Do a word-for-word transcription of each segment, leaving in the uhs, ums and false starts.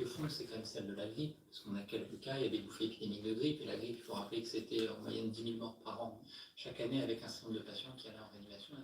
de fond, c'est quand même celle de la grippe, parce qu'on a quelques cas, il y a des bouffées épidémiques de grippe, et la grippe, il faut rappeler que c'était en moyenne dix mille morts par an chaque année, avec un certain nombre de patients qui allaient en réanimation.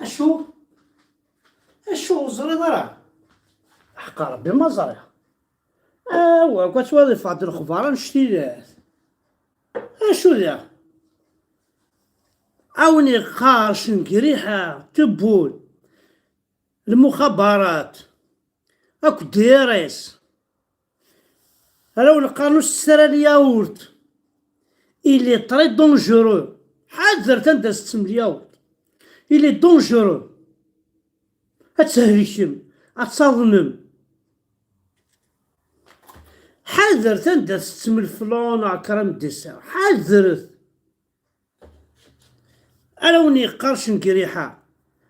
Acu? Acu ur ẓriḍ ara? Ḥeqqa Rebbi ma ẓriɣ. Awa, akk ad twaliḍ ɣef lexbar annect-ilat. Acu diɣ? A wen-iqqar cengriḥa, tewwul, lmuxabarat, akked D R S. Ara wen-qqaren ur tettet ara lyawurt. Il est très dangereux. Ḥadret anda tettem lyawurt. Il est dangereux. Ad thelkem, ad taḍnem. Ḥadret anda tettem leflan neɣ crème dessert. Ḥadret. Ara wen-yeqqar cengriḥa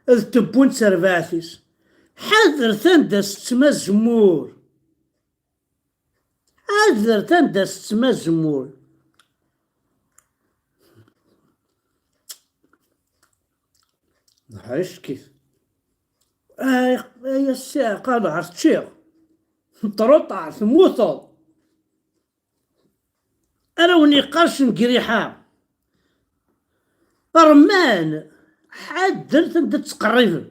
d tewwun d terbaɛt-is. Ḥadret anda tettem azemmur. Ḥadret anda tettem azemmur. Dḥa ickit. Ay, ay, ass-a, qaleɛ, teččiḍ. Truṭaɛ, temmuteḍ. Ara wen-iqqar s ngriḥa. Ṛṛman, ḥadret anda ttqerriben.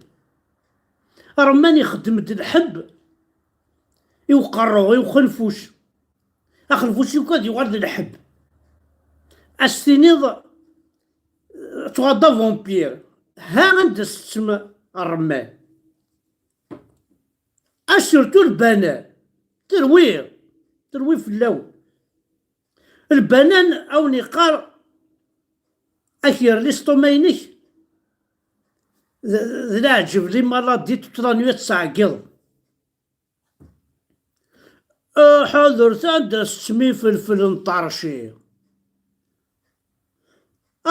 Ṛṛman ixeddem-d lḥebb i uqerru, i uxenfuc. Axenfuc yukan ad yuɣal d lḥebb. Ad s-tiniḍ, eh, tuɣal d avampir. Ha anda s-tettem ṛṛman. A surtout lbanan. Terwi. Terwi fell-awen. Lbanan, a wen-iqqar, ad k-yerr l'estomac-inek. D, d leɛǧeb, les maladies, toute la nuit ad tettɛeggiḍ. Ḥadret anda s-tettem ifelfel n ṭerci.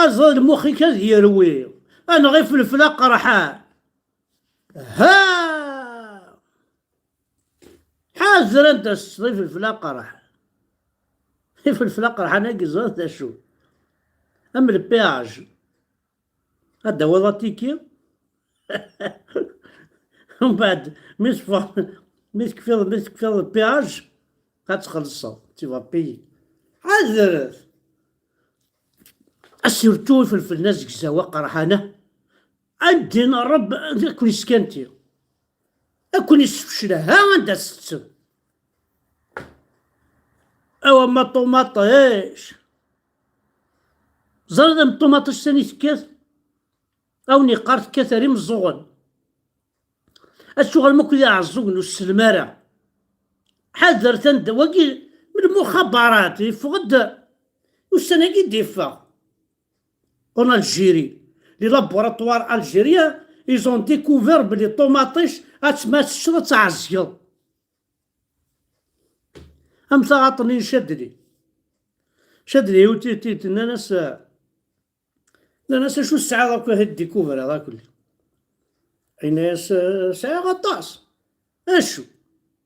Aẓ lmux-ik ad yerwi. Anɣ ifelfel aqerḥan. Ha! Ḥader anda s-tetteḍ ifelfel aqerḥan. Ifelfel aqerḥan-agi, ẓriɣ d acu. Am le péage. Ad d-tawiḍ atiki. Mbeɛd, mi teffeɣ, mi tekfiḍ, mi tekfiḍ le péage, ad txellṣeḍ, tu vas payer. Ḥadret! Surtout ifelfel n azegzaw aqerḥan-a. Ad d-inin Ṛebbi, ad ken-iskanti. Ad ken-issefcel, ha anda s-tettem. Awa ma ṭumaṭic. Ẓriḍ am ṭumaṭic sani tekkat? A wen-iqqar tekkat ar imeẓẓuɣen. Ad tuɣalem akk d iɛeẓẓugen ur sellem ara. Ḥadret anda wagi, melmi uxabarat, yeffeɣ-d ussan-agi d-yeffeɣ. En Algérie, les laboratoires algériens, ils ont découvert belli ṭumaṭic ad tma teččeḍ ad tɛeẓgeḍ. Am taɣaṭ-nni n Cadli. Cadli, yiwet, yiwet, yiwet, nnan-as, nnan-as: "Acu tesɛiḍ akk ad découvriḍ akk?" Yenna-yas: "Eh, sɛiɣ aṭas." "Acu?"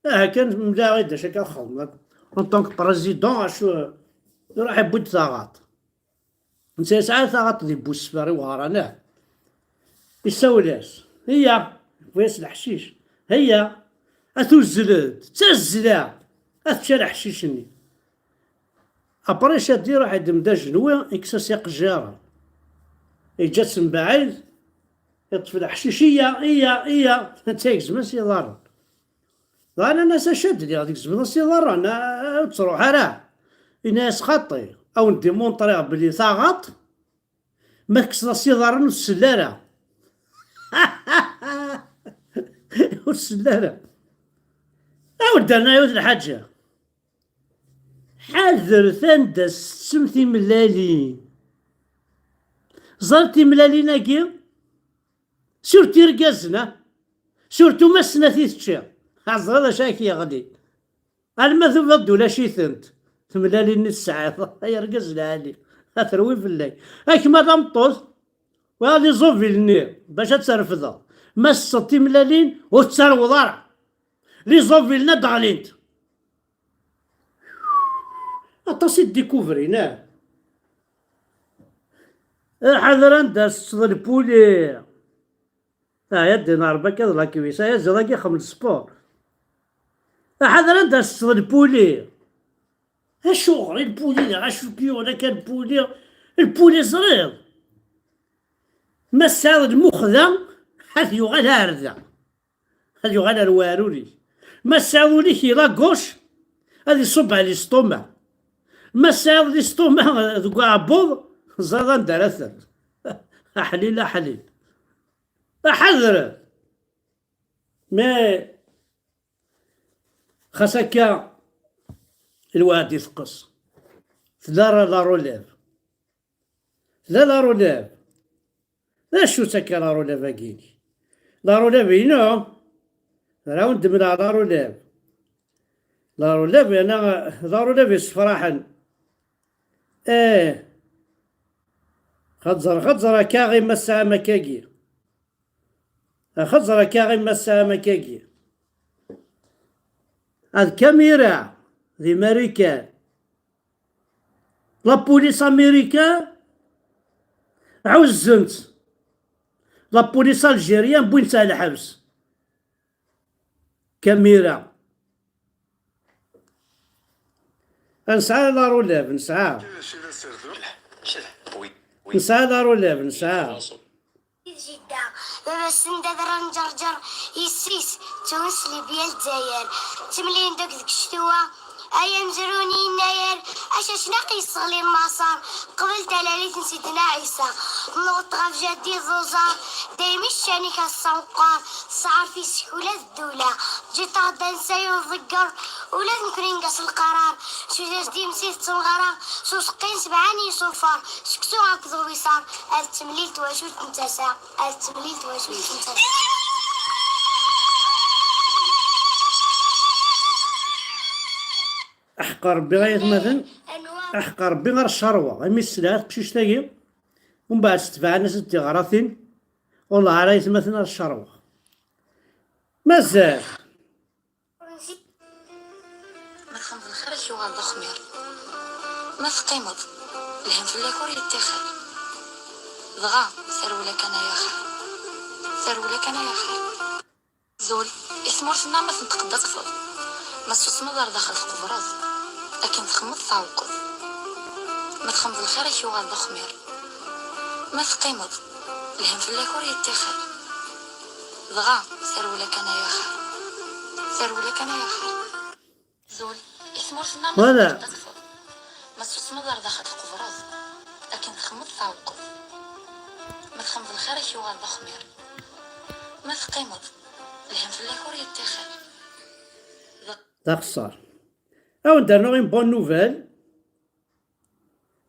"Aha kan mel-aɣ-id acu akka txedmeḍ akk. En tant que président, acu?" Iruḥ yewwi-d taɣaṭ. Netta yesɛa taɣaṭ di Busfar i Wehran, ah. Isawel-as: "Heyya." Yewwi-as leḥcic. "Heyya, ad tuzzleḍ, d tazzla, ad tečča leḥcic-nni." Après, Cadli iruḥ-d d ajenwi, yekkes-as iqejjiren. Yeǧǧa-tt mebɛid, yeṭṭef leḥcic: "Iyya, iyya, iyya." Netta yegzem-as iḍarren. Dɣa nnan-as: "A Cadli, tgezmeḍ-as iḍarren, a, a, ur ttruḥ ara." Yenna-yas: "Xaṭi, a wen-dimuntṛiɣ belli taɣaṭ, ma tekkseḍ-as iḍarren ur tsell ara." Ur tsell ara. A wen-d-rna yiwet lḥaǧa. Ḥadret anda s-tettem timellalin. Ẓer timellalin-agi, surtout irgazen, ah. Surtout ma snat i teččiḍ. Ḥaẓer d acu ak-yeɣlin. Alma tufiḍ-d ulac-itent. Timellalin-nni tesɛiḍ. Ay argaz lɛali. A terwi fell-ak. Ak ma d ameṭṭut, wa les ovules-nni, bac ad terfdeḍ. Ma tesseḍ timellalin, ur tettarweḍ ara. Les ovules-nni ad d-ɣlint. Aṭas i d-découvrin, ah. Ḥader anda tetteḍ lpuli. Ah, ya ddin Ṛebbi akka d la cuisse. Ay aziḍ-agi xem sport. Ḥader anda tetteḍ lpuli. Acuɣer i lpuli, neɣ acu k-yuɣen akka lpuli? Lpuli ẓriɣ. Ma tesɛiḍ lmux da, ad yuɣal ar da. Ad yuɣal ar weɛrur-ik. Ma tesɛiḍ ul-ik i la gauche, ad iṣubb ar l'estomac. Ma tesɛiḍ l'estomac deg uɛebbuḍ, ẓriḍ anda ara terr. Aḥlil, aḥlil. Aḥadret! Mais xas akka, lweɛd iteqqes. Tella la relève. Tella la relève. D acu-tt akka la relève-agi-inek? La relève-inu? Ad awen-d-mleɣ la relève. La relève, yerna la relève yessefraḥen. Eh. Xeẓẓer, xeẓẓer akka ɣi ma tesɛam akkagi. Xeẓẓer akka ɣi ma tesɛam akkagi. Ad kamira di Marikan. La police américain ɛuzzen-tt. La police algérienne wwin-tt ar lḥebs. Kamira. Nesɛa la relève, nesɛa. Nesɛa la relève, nesɛa. Jidda, baba-sen d adrar n Ǧerǧer, yessi-s d Tunes, Libya, Lezzayer. Ttemlilin-d akk deg ccetwa, ay amezruy n yennayer, acacnaq yesseɣli lmaṣer, qbel talalit n Sidna Ɛisa. Newweḍ ɣef jaddi d uẓar, daymi ccan-ik ass-a meqqar, tesɛerf yes-k ula d ddula. Ǧǧet-aɣ-d ansa i uḍegger, ula d nekkni nqas lqarar. Suders d imsi d tmeɣra, s useqqi n sebɛa n yisufar, seksu akked ubiṣar, ad temlil twacult n tasa, ad temlil twacult n tasa. Aḥeqq Rebbi ay atmaten, aḥeqq Rebbi ar ccerwa, imi tesselha teqcict-agi, umbeɛd setbeɛen-as-d tiɣratin, ur neɛri ay atmaten ar ccerwa. Mazal. Ma txemmeḍ lxir ad k-yuɣal d uxmir. Ma teqqimeḍ, lhem fell-ak ur yettixir. Dɣa, tarewla kan ay axir. Tarewla kan ay axir. Zul, i tmurt-nneɣ ma tenṭeq-d ad tefeḍ. Ma tessusmeḍ ar daxel tqebreḍ. Akken txemmeḍ tɛewqeḍ. Ma txemmeḍ lxir ad k-yuɣal d uxmir. Ma teqqimeḍ, lhem fell-ak ur yettixir. Dɣa, tarewla kan ay axir. Tarewla kan ay axir. Zul, i tmurt-nneɣ ma Voilà. Tebɣiḍ ad tfeḍ. Ma tessusmeḍ ar daxel tqebreḍ. Akken txemmeḍ tɛewqeḍ. Ma txemmeḍ lxir ad k-yuɣal d uxmir. Ma teqqimeḍ, lhem fell-ak ur yettixir. D axeṣṣar. Ad wen-d-rnuɣ une bonne nouvelle.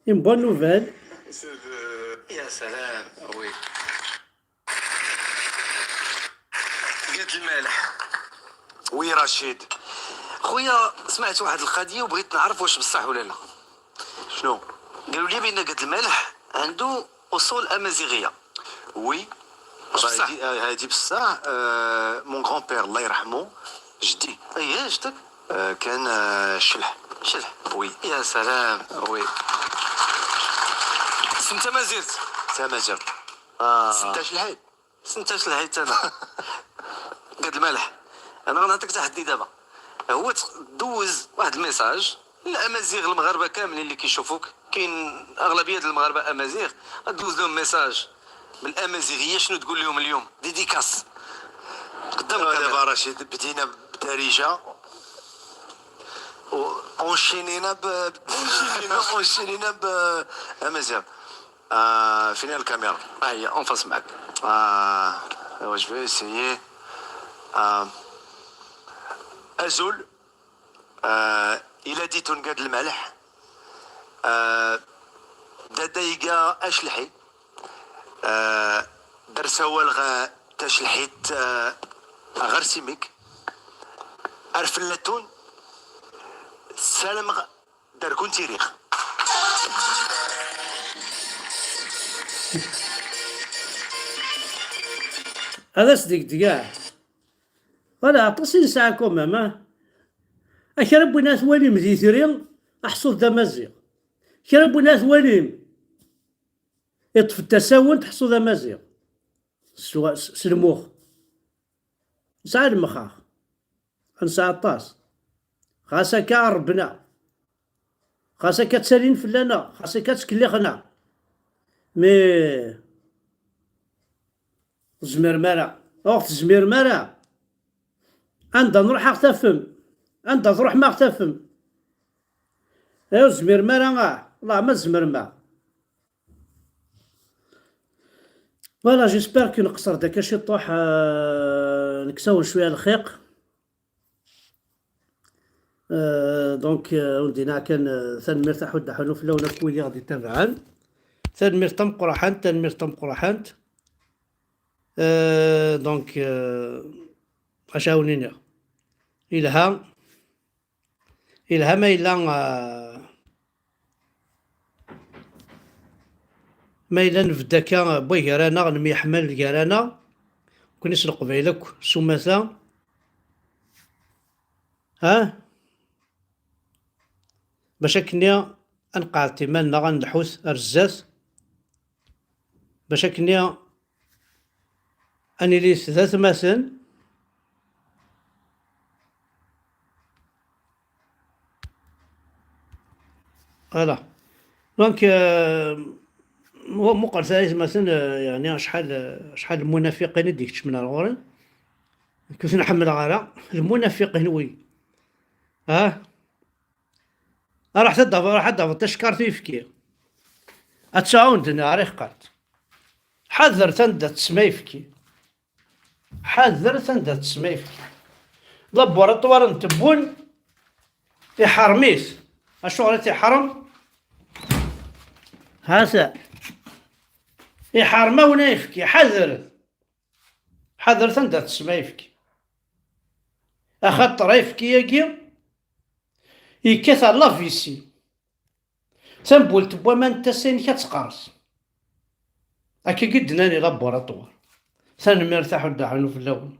Une bonne nouvelle. Ya salam, oui. Gad Lmalḥ. Oui, Rachid. خويا، سمعت واحد القضية وبغيت نعرف واش بصح ولا لا. شنو؟ قالوا لي بأن Gad Lmalḥ عنده أصول أمازيغية. Oui. واش بصح؟ هادي، آه، هادي بصح، آه، mon grand-père، الله يرحمه، جدي. اييه، جدك. آه، كان، آه، شلح. شلح. Oui. يا سلام. Oui. سنت مازيرت. تا مازيرت. آه. سنت شلحي. سنت شلحي تا أنا. Gad Lmalḥ. أنا غنعطيك تحدي دابا. هو تدوز واحد الميساج للأمازيغ المغاربة كاملين اللي كيشوفوك، كاين أغلبية المغاربة أمازيغ، غدوز لهم ميساج بالأمازيغية، شنو تقول لهم اليوم؟ Dédicace. قدامك دابا رشيد، بدينا بدارجة. و-، اونشينينا ب-، اونشينينا، اونشينينا ب-، أمازيغ. آه، فين هي الكاميرا؟ ها هي، اون فاس معاك. آه، ايوا، جو في اسيي. آه، أزول. آه، إلا ديتون قاد الملح. آه، دادا يقا أشلحي. آه، درسا والغا تشلحيت، آه، غير سيميك. أرفلتون. سالم غ-، دركون تيريغ. هذا صديق دقاع. Voilà, aṭas i nesɛa quand même, ah. A kra n win ara twalim d itri, aḥṣuḍ d amaziɣ. Kra n win ara twalim iṭṭef-d tasawent, ḥṣuḍ amaziɣ. S, s, s lmux. Nesɛa lemxax. Nesɛa aṭas. Xas akka ṛebbna. Xas akka ttalin fell-aneɣ, xas akka ttkellixen-aɣ. Mais ur tezmirem ara. Ur tezmirem ara. Anda nruḥ ad ɣ-tafem. Anda truḥem ad ɣ-tafem. Ur tezmirem ara, ah. Wellah ma tzemrem, ah. Voilà, j'espère que nqeṣṣer-d akka ciṭuḥ, euh, neksawen cwiya lxiq. Euh, donc, euh, ur d-yenna kan, euh, tanemmirt a Ḥud Ḥunuf fell-awen akk wid i ɣ-d-ittabaɛen. Tanemmirt tameqqrant, tanemmirt tameqqrant. Euh, donc, euh, acu ara wen-iniɣ? Yelha, yelha ma yella, euh, ma yella nbedd akka, euh, wway gar-aneɣ, nemyeḥmal gar-aneɣ, nekkni s Leqbayel akk s umata. Ha? Bac akkenni ad nqeɛɛed iman-nneɣ, ad nleḥḥut ar zdat, bac akkenni ad nili d atmaten, Voilà. Donc, euh, mu- muqel tayet maten, euh, yeɛni acḥal, euh, acḥal n lmunafiqin i d-ikeččmen ar ɣur-i. Nekk ur ten-ḥemmleɣ ara. Lmunafiqin wi. Ah? Ruḥ ad d-tafeḍ, ruḥ ad d-tafeḍ tacekkart uyefki. Ad tɛawneḍ nneɣ ara iqqart. Ḥader tanda tesma ayefki. Ḥader tanda tesma ayefki. Laboratoire n tewwun iḥerm-it. Acuɣer i t-iḥerm? Hata. Iḥerm-awen ayefki. Ḥader. Ḥader tanda tesma ayefki. Axaṭer ayefki-agi yekkat ar la vessie. Tambult n waman n tasa-inek ad teqqers. Akka i d-nnan i laboratoire. Tanemmirt a Ḥuddu Ɛanuf fell-awen.